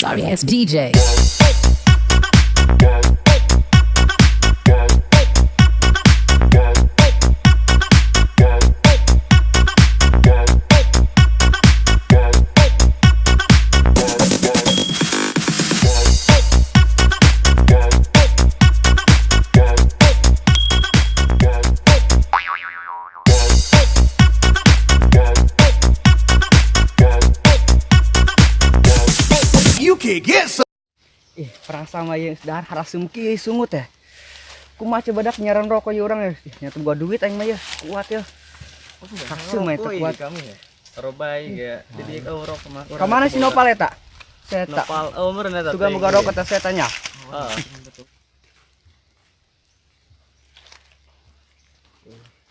Sorry ass DJ. You can get some. Ih, perasa mah ieu dahar harasem kieu sungut teh. Kumaha coba dak nyaran rokok ieu urang ya. Ih, nya teu boga duit aing mah ya. Kuat ya. Harasem mah eta kuat. Kami ya. Robai ya. Jadi kau rokok mah. Ka mana si Nopal eta? Seta. Nopal oh meureun eta. Sugan boga rokok teh setanya. Heeh.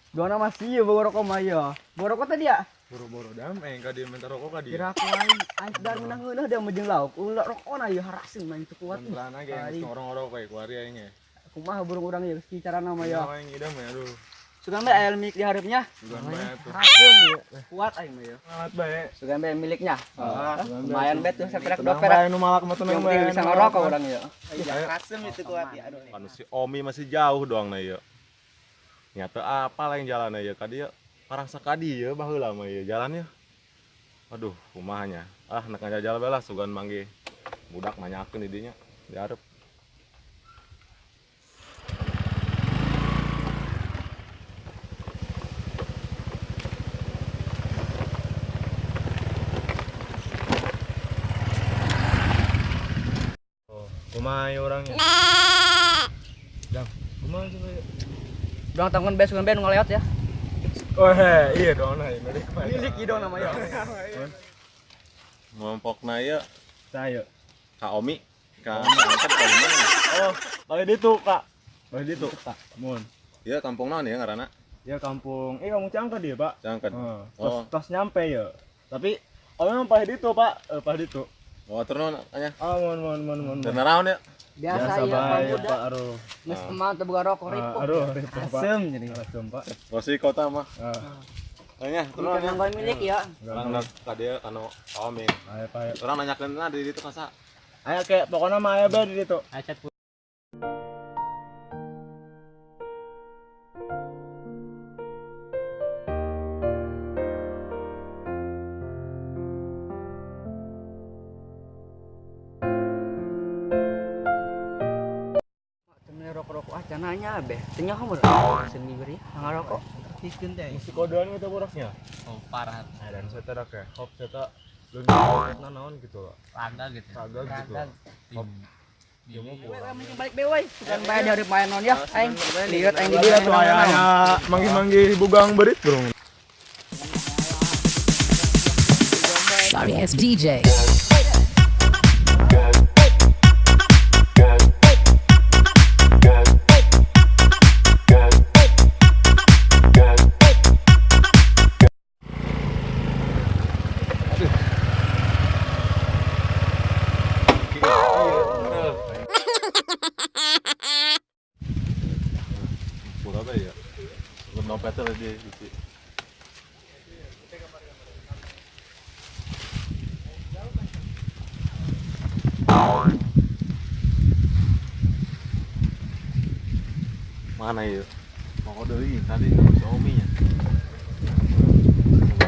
Dona masih ieu boga rokok mah ya. Boga rokok teh dia. Boro-boro dam, eh ka dia minta rokok ka dia. Kira aku aing aing dar menang ngeunah dia mah jeung lauk. Ulah rokona ieu harasem mah teu kuat. Celana ge geus ngorong-ngorong kayak kuari aing ge. Kumaha burung urang ieu geus carana mah ya. Aing idam ya aduh. Sugan bae aya milik di hareup-nya. Sugan bae tuh. Harasem ieu. Kuat aing mah ya. Ngalat bae. Sugan bae miliknya. Ah, Lumayan bet tuh seperak Tenang dua perak. bae nu malak mah tenang Yang penting bae. bisa ngerokok orang ya. Kasem itu kuat ya aduh. Anu si Omi masih jauh doang na ieu. Nyata apa lain jalan ieu ka dieu. Parang sakadi ieu baheula mah ieu jalannya. Aduh, kumaha nya. Ah, nek ngajajal bae lah sugan manggih. Budak nanyakeun di dinya di hareup. Oh, kumaha ieu orangnya? Dam, kumaha coba ieu? Doang tanggung bae sugan bae nu ngaleot ya. Oh, he, iya dong nah, milik mah. Milik ieu dong namanya. Ngompokna ieu Saya. ka Omi, ka Angkat ka mana? Oh, balik ditu, Kak. Balik ditu, Pak. Mun. Ieu kampung naon ya ngaranna? Ya kampung, eh kampung Cangked dia, Pak. Cangked. Heeh. Tos, Oh. tos nyampe ya. Tapi oh memang pahit itu, Pak. Eh, pahit itu. Oh, atur nuhun anya. Ah, mun mun mun mun. Dan naraon ya? Biasa ya bae, Pak Pak. Aduh. Geus emang teu boga rokok Ah, ripuh. aduh, ripuh, Pak. Asem jadi. Asem, Pak. Posisi kota mah. Ah, Anya, atur nuhun ya. Bukan milik ya. Urang ka dieu anu Omi. ayo, Pak. Ayo. Urang nanyakeun na di ditu ka saha? Ayo kayak pokoknya mah aya bae di ditu. Acat Temen rokok-rokok ah cananya be. Teu nyaho mun. Seni beri ngarokok. putihkeun teh. Mesti kodean gitu kurangnya. Oh, parah. Nah, dan saya tak ya. Hop saya lu nyebutna naon gitu loh. Raga gitu. Raga gitu. Hop. Dia mau We mending balik be we. Sugan bae di hareup main non ya. Aing lihat aing di dieu Tuh aya aya manggih-manggih bugang berit burung. Sorry ass DJ. Pura bae ya. Dompetnya lagi di Mana ya? Mau deui tadi sama si Omi nya.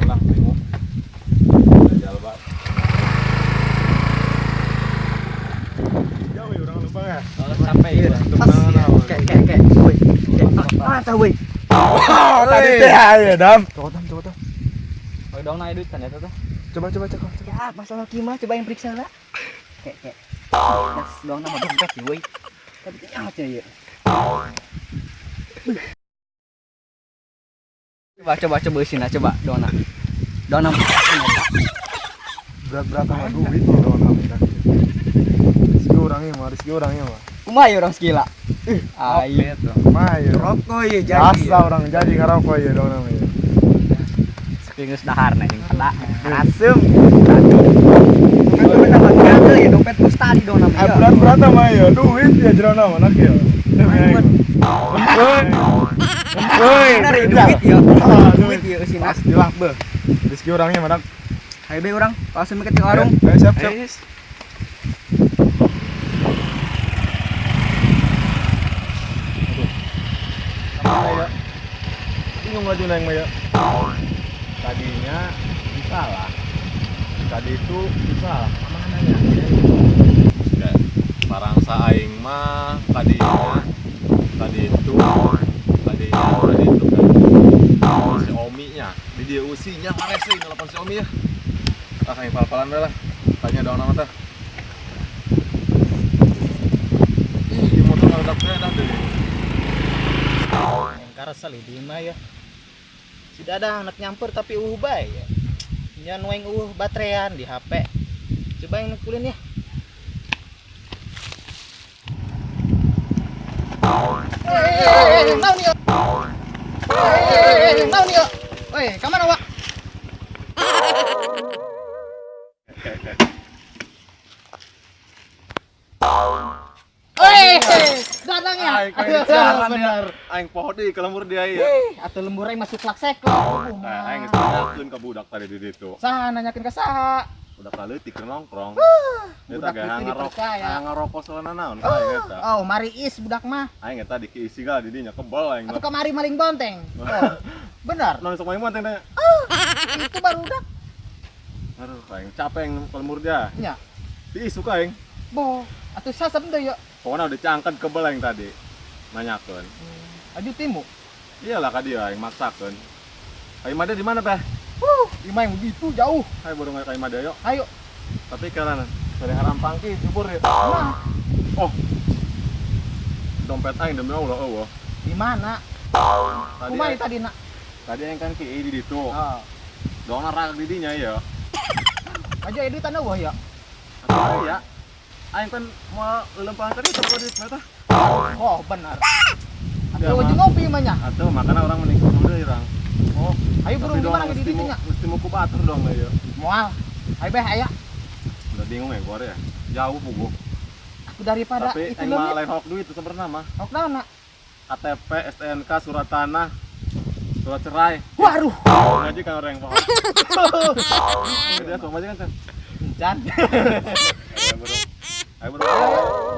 Lah, tengok. Jajal bae. Jauh ya orang lupa ya. Oh, sampai ya. Kek kek kek. Woi. Ah tah woi. Oh, tadi teh aya dam. Coba dam, coba dam. Oh, dong naik duit kan eta teh. Coba coba coba. Ya, masalah kieu mah coba yang periksa lah. Kek kek. Das doang nama dompet ya woi. Tapi nyaho cenah ieu. Coba coba coba eusina coba dona. Dona. Berat-berat sama duit ya dong namanya. Rezeki orangnya mah, rezeki orangnya mah. Kumaha ya orang segila? Ih, ayo. Kumaha ya? Rokok ya Biasa orang jadi ngerokok ya dong namanya. Saking geus dahar na jeung kada. Asem. Kan bener gagal ya dompet geus tadi dong namanya. Berat-berat sama ya duit ya jero nama anak ya. Woi. Woi. Bener ya duit ya. Ah, Duit ya eusina. Pastilah beuh. Rezeki orangnya mana? Ayo be urang langsung ke warung. Ayo siap siap. Bingung laju neng mah ya. Tadinya salah. Tadi itu salah. Kemana ya? Parangsa aing mah tadinya tadi itu tadinya tadi itu kan si Omi-nya di dia usinya mana sih nelpon si Omi ya. Ah aing pal-palan we lah. Tanya dong nama teh. Ih, motor ngeledak teh dah deui. Yang karesel di mah ya. Si Dadang anak nyamper tapi eueuh bae ya. Nya nu aing eueuh baterean di HP. Coba yang nukulin ya. Naon ieu? Naon ieu? Weh, ka mana, Wak? Weh, Dadang ya. Aing aing poho deui ke lembur dia ya. Atuh lembur aing masuk plak seko. Nah, aing geus nanyakeun ka budak tadi di ditu. Saha nanyakeun ka saha? Budak leutik keur nongkrong. Eta Budak ge leutik dipercaya. ngarokok soalna naon ka aing eta. Oh, mari is budak mah. Aing eta dikiisi gala di dinya kebal aing Atuh mah. kamari maling bonteng. Oh, benar. Naon sok main bonteng teh. Itu baru udah. Aduh, aing capek aing ke lembur dia. Nya. Diisu ka aing. Boh, atuh sasep deui ya. Pokoknya udah cangkat kebal aing tadi. Nanyakeun. Aju timu. Iyalah ka dia aing maksakeun. Aing mah di mana teh? Ima yang begitu jauh. Ayo baru ka imah dia yuk. Ayo. Tapi karena sering haram pangki jubur ya. Nah, Oh. Dompet aing demi Allah eueuh. di mana? Tadi Kumaha tadi nak? tadi aing kan ki di ditu. Oh. Dongna rak di dinya ya. Aja duitan eueuh ya. Atuh ya. Aing kan mau lempang tadi toko duit mah tah. Oh, benar. Ya, Atuh mah. ujung ngopi mah nya. Atuh makana orang menikah deui urang. Oh, ayo burung Tapi di mana dong, di ditu nya? Mesti mau ku batur dong lah ya. Moal. Ayo beh aya. Udah bingung ya gua ya. Jauh puguh. Aku daripada Tapi itu aing mah leungit. lain hok duit sebenarnya mah. Hok naon nak? KTP, STNK, surat tanah, surat cerai. Waduh. Ngaji kan orang yang paham. Jadi sok aja kan, Sen. Encan. Ayo bro. Ayo bro.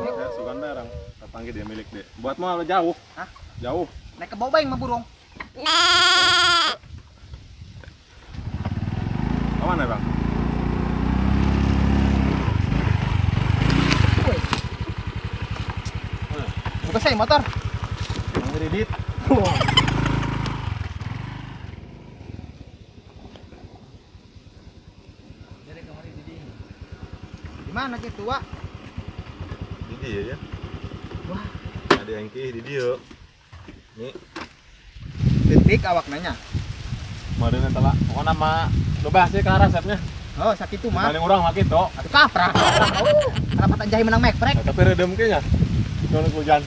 Ya, sugan bae orang. Panggil dia milik deh. Buat mau jauh. Hah? Jauh. Naik ke bawah mah burung. Kemana, Bang? Woi. Buka saya motor. Bang Ridit. Di mana gitu, Wak? Di dia ya. Wah. Ada yang ki di dia. Nih, Detik awak nanya. meureun eta lah. Pokona mah loba sih ka resepnya. Oh, sakitu mah. Paling urang mah kitu. Atuh kaprah. Oh, kenapa tak jahe menang mekprek? Nah, tapi redem ke nya. Nuhun hujan.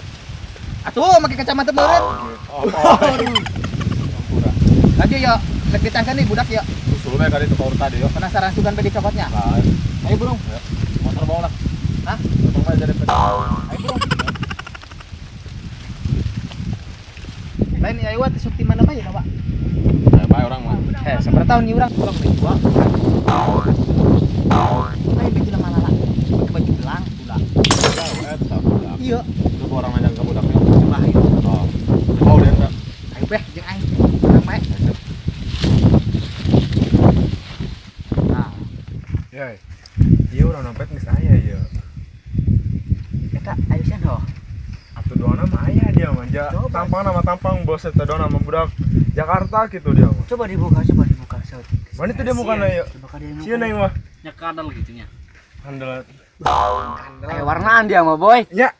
Atuh make kacamata meureun. Oh, Ampura. Lanjut ya, rek ditangkan nih budak ya. Usul bae kali tukar tadi yo. Penasaran sugan be dicokotnya. Nah, Ayo burung. ya. Motor bawa lah. Hah? Motor bawa jadi Ayo burung. Lain ya iwat sok di mana bae ya, Pak? Ayo bae orang mah. Eh, seberapa tahun nih urang pulang nih gua. Ayo baju lama lala. Pakai baju belang pula. Jauh eta budak. Iya. Coba orang nanya ke budaknya. Coba ayo. Oh. Oh, dia enggak. Ayo beh jeung aing. Urang bae. Nah, Ya. Iya urang dompet geus aya ieu. Eta ayo sen ho. Atuh doana mah aya dia mah. Ja, tampang nama tampang bos eta doana mah budak Jakarta gitu dia mah. Coba dibuka, coba dibuka. Mana itu dia mukana ya? Coba ka dia Sieun aing mah. Nya kadal gitu nya. Handel. Kayak warnaan dia mah, boy. Ya.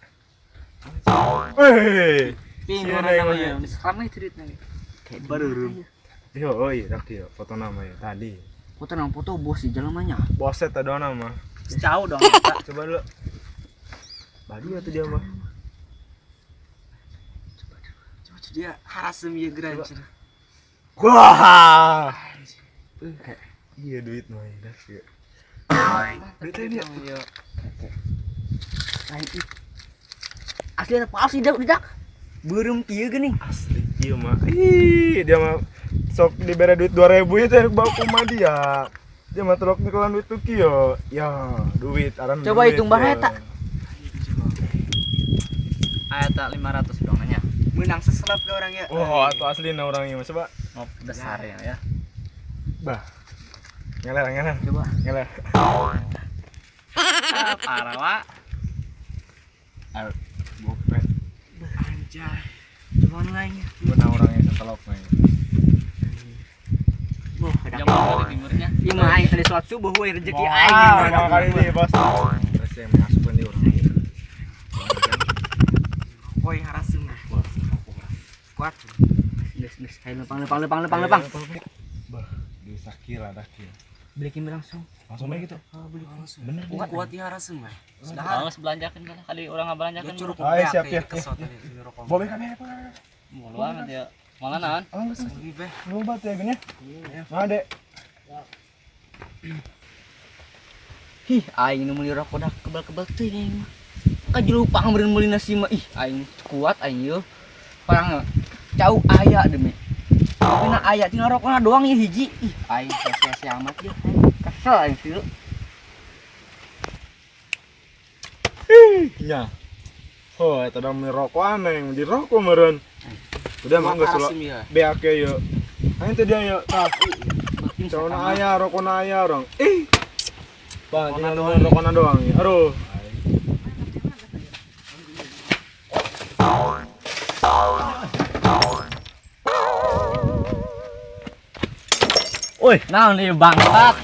Weh. Ping Sieun orang aing mah. namanya. Sekarang nih ceritanya. Kayak baru. Yo, oi, dak dia foto nama ya tadi. Foto nang foto bos di jalan mah. Bos eta doana mah. Jauh dong. Coba dulu. Badu atuh dia mah. Coba dia harasem ieu geran. Wah. Iya duit mah ya, dak ya. Duitnya ini. Iya. Lain ih. Asli apa palsu dak dak? Beureum kieu geuning. Asli iya mah. Ih, dia mah sok dibere duit 2000 itu yang bawa kumaha dia. Dia mah telok nyekelan duit tuh kieu. Ya, duit aran. Coba duit, hitung barang ya. eta. Aya tak 500 dong nanya. Menang seselap ke orang ya. Oh, atau asli na orang ieu coba. Oh, besar ya ya. Bah. Ngeler, ngeler. Coba. Ngeler. Parah, Wak. Gope. Anjay. Cuman lain. Gimana orangnya setelok nih. Wah, Jam berapa di timurnya? Ieu mah aing tadi salat subuh we rezeki aing. Mau kali ini, Bos. Terus yang masukkan di orang. Koi harasum. Kuat. Geus geus ayo lempang lempang lempang lempang lempang. Bah, di Sakira dah kieu. Belikin langsung. Langsung aja gitu. Beli langsung. Bener. Kuat Kuat ya harasum mah. Harus belanjakan kan kali orang ngabelanjakan. Ayo siap ya. Boleh kan ya, Pak? Mulu banget ya. Malah naon? Oh, geus. Loba teh geunya. Nah, Dek. Ih, aing nu meuli rokok dah kebal-kebal teuing aing mah. Kajelupa meureun meuli nasi mah. Ih, aing kuat aing yeuh. Parang cau aya demi. Tapi na aya tina rokokna doang ieu hiji. Ih, aing sia-sia amat ieu. Kesel aing sih. Nya. Oh, eta da meuli rokok aneh, di rokok meureun. Udah mah geus ulah. Beak ye. Aing teh dia ye, tah. Cowona aya, rokona aya orang. Ih. Bang, tinggal doang rokona doang ya. Aduh. Woi, naon ieu bangsat?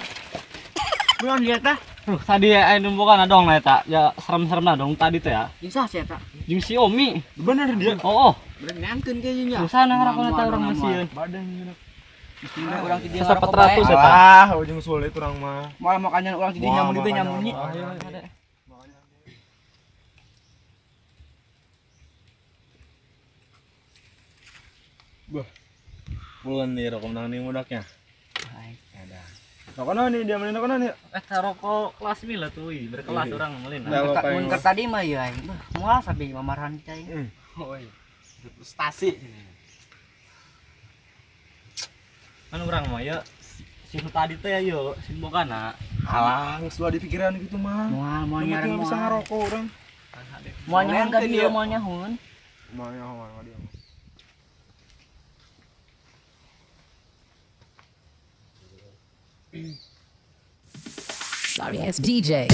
Belum dia tah. Tadi aing numpukan dong na eta. Ya serem-serem na dong tadi teh ya. Jeung sah sia eta. Jeung si Omi. Bener dia. Oh, oh. Bener ngangkeun kayaknya. Susah nah rokona teh urang masieun. Badan nyeunah. Urang ti dia Sasa 400 eta. Ah, ujung sulit urang mah. Malah makanya urang ti dieu nyamun di nyamunnya. Bah. Bulan nih rokok menang nih mudaknya. Ada. Rokok nih dia beli rokok nih. Eh, rokok kelas mila tuh, ih, berkelas orang meulin. Nah, Mun keur tadi mah ya aing. Bah, moal sampai mamarahan kita aing. Oh iya. Frustasi. Kan urang mah ya si tadi teh yo si bogana. Alah, geus ulah di pikiran gitu mah. Moal moal Yang nyaran penting bisa moal. ngarokok urang. Moal nyahun ka dieu moal nyahun. Moal nyaho ka dieu. Sorry ass DJ.